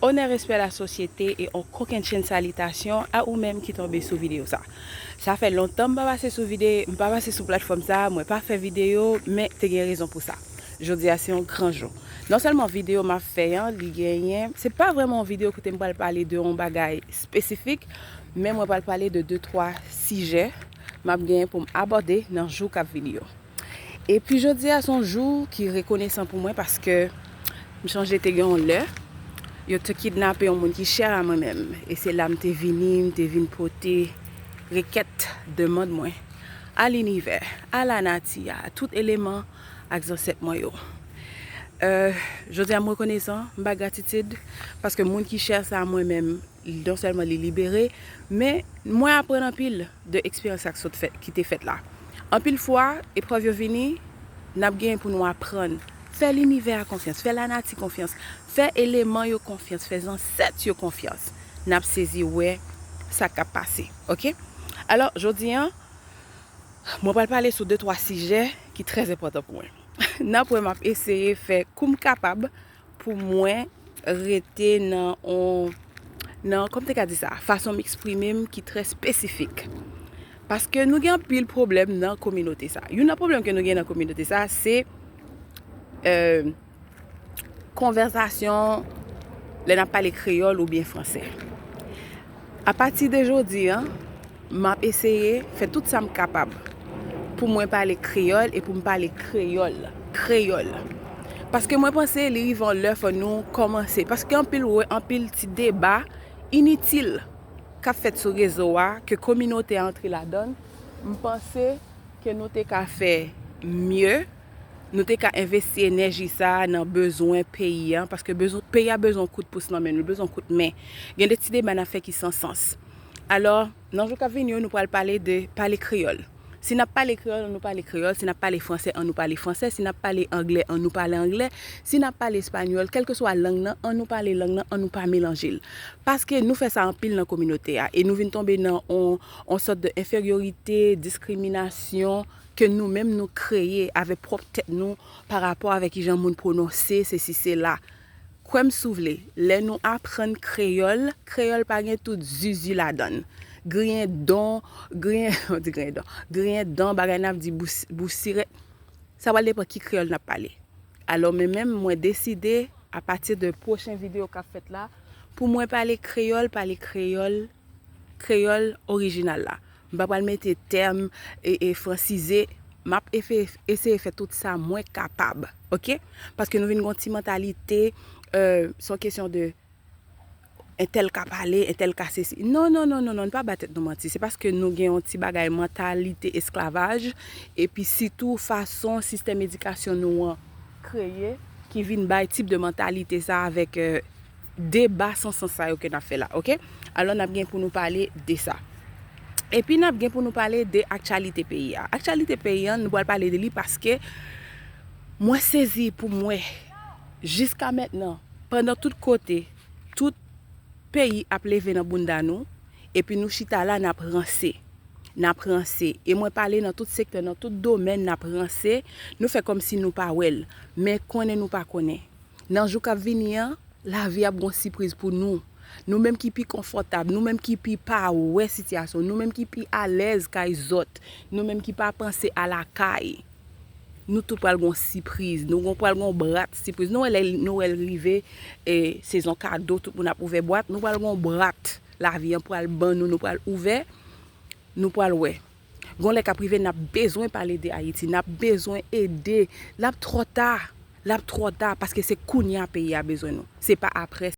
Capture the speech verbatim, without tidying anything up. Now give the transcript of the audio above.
Onè, respè, lasosyete e yon kokennchenn salitasyon a ou menm ki tonbe sou videyo sa. Sa fè lontan m pa pase sou vide-, m pa pase sou platfòm sa, mwen pa fè videyo, men te gen rezon pou sa. Jodi a se yon gran jou. Non sèlman videyo m ap fè an, li genyen, se pa vrèman yon videyo kote m pral pale de yon bagay espesifik, men mwen pral pale de de twa sijè m ap genyen pou m abòde nan jou k ap vini yo. Epi jodi a se yon jou ki rekonesan pou mwen paske m chonje te gen yon lè, yo te kidnape yon moun ki chè a mwen menm. E se la m te vini, m te vin pote rekèt, demann mwen a linivè, a lanati a, a tout eleman ak zansèt mwen yo. Euh, jodi a m rekonesan, m bay gratitid, paske moun ki chè sa a mwen menm, non sèlman li libere, men mwen aprann anpil de eksperyans sa k sot fèt, ki te fèt la. Anpil fwa, eprèv yo vini, n ap gen pou nou aprann. Fè linivè a konfyans, fè lanati konfyans, fè eleman yo konfyans, fè zansèt yo konfyans. N ap sezi wè sa k ap pase, oke? Alò, jodi a, mwen pral pale sou de twa sijè ki trè enpòtan pou mwen. N ap wè m ap eseye fè kou m kapab pou mwen rete nan on, nan, kòman m te ka di sa, fason m eksprime m ki trè espesifik. Paske nou gen anpil pwoblèm nan kominote sa. Youn nan pwoblèm ke nou gen nan kominote sa, se, euh, konvèsasyon lè n ap pale kreyòl oubyen fransè. Apati de jodi a, m ap eseye fè tout sa m kapab pou mwen pale kreyòl e pou m pale kreyòl, kreyòl. Paske mwen panse li rive yon lè fò nou kòmanse. Paske anpil, wè, anpil ti deba initil k ap fèt sou rezo a, ke kominote a antre ladan l, m panse ke nou te ka fè mye, nou te ka envesti enèji sa a nan bezwen peyi a, paske bezwen, peyi a bezwen yon kout pous nan men nou, li bezwen yon kout men. Gen de ti deba n ap fè ki san sans. Alò, nan jou k ap vini yo, nou pral pale de pale kreyòl. Si n ap pale kreyòl, ann nou pale kreyòl. Si n ap pale fransè, ann nou pale fransè. Si n ap pale anglè, ann nou pale anglè. Si n ap pale espanyòl, kèlkeswa lang nan, ann nou pale lang nan, ann nou pa melanje l. Paske nou fè sa anpil nan kominote a, e nou vin tonbe nan on, on sòt de enferyorite, diskriminasyon ke nou menm nou kreye avèk pwòp tèt nou pa rapò avèk kijan moun pwononse sesi sela. Kwè m si w vle, lè nou aprann kreyòl, kreyòl pa gen tout zuzu ladan l. Griyen don, griyen, on di griyen don, griyen dan, bagay n ap di bous-, bousirèt, sa pral depann ki kreyòl n ap pale. Alò, men menm, mwen deside, apati de pwochen videyo k ap fèt la, pou mwen pale kreyòl, pale kreyòl, kreyòl orijinal la. M pa pral mete tèm e, e fransize. M ap efe-, eseye fè tout sa mwen kapab, oke? Paske nou vin gen yon ti mantalite, euh, se yon kesyon de entèl ka pale, entèl ka sesi. Non, non, non, non, non, n pa ba tèt nou manti. Se paske nou gen yon ti bagay mantalite esklavaj, epi sitou fason sistèm edikasyon nou an kreye, ki vin bay tip de mantalite sa avèk, euh, deba san sans sa yo ke n ap fè la, oke? Alò, n ap gen pou nou pale de sa. Epi, n ap gen pou nou pale de aktyalite peyi a. Aktyalite peyi a, nou pral pale de li paske mwen sezi pou m wè, jiska mentnan, pandan tout kote, tout peyi ap leve nan bounda nou, epi nou chita la, n ap ranse. N ap ranse. E mwen pale nan tout sektè, nan tout domèn, n ap ranse. Nou fè kòmsi nou pa wè l. Men konnen nou pa konnen. Nan jou k ap vini an, lavi ap gon sipriz pou nou. Nou menm ki pi konfòtab, nou menm ki pi pa wè sitiyasyon, nou menm ki pi alèz kay zòt, nou menm ki pa panse a lakay. Nou tout pral gon sipriz, nou gon, pral gon brat sipriz. Nou wè lè, nou wè l rive, e, sezon kado, tout moun ap ouvè bwat, nou pral gon brat. Lavi an pral ban nou, nou pral ouvè, nou pral wè. Gon lè k ap rive, n ap bezwen pale de Ayiti, n ap bezwen ede. L ap twò ta, l ap twò ta, paske se kounye a peyi a bezwen nou. Se pa aprè.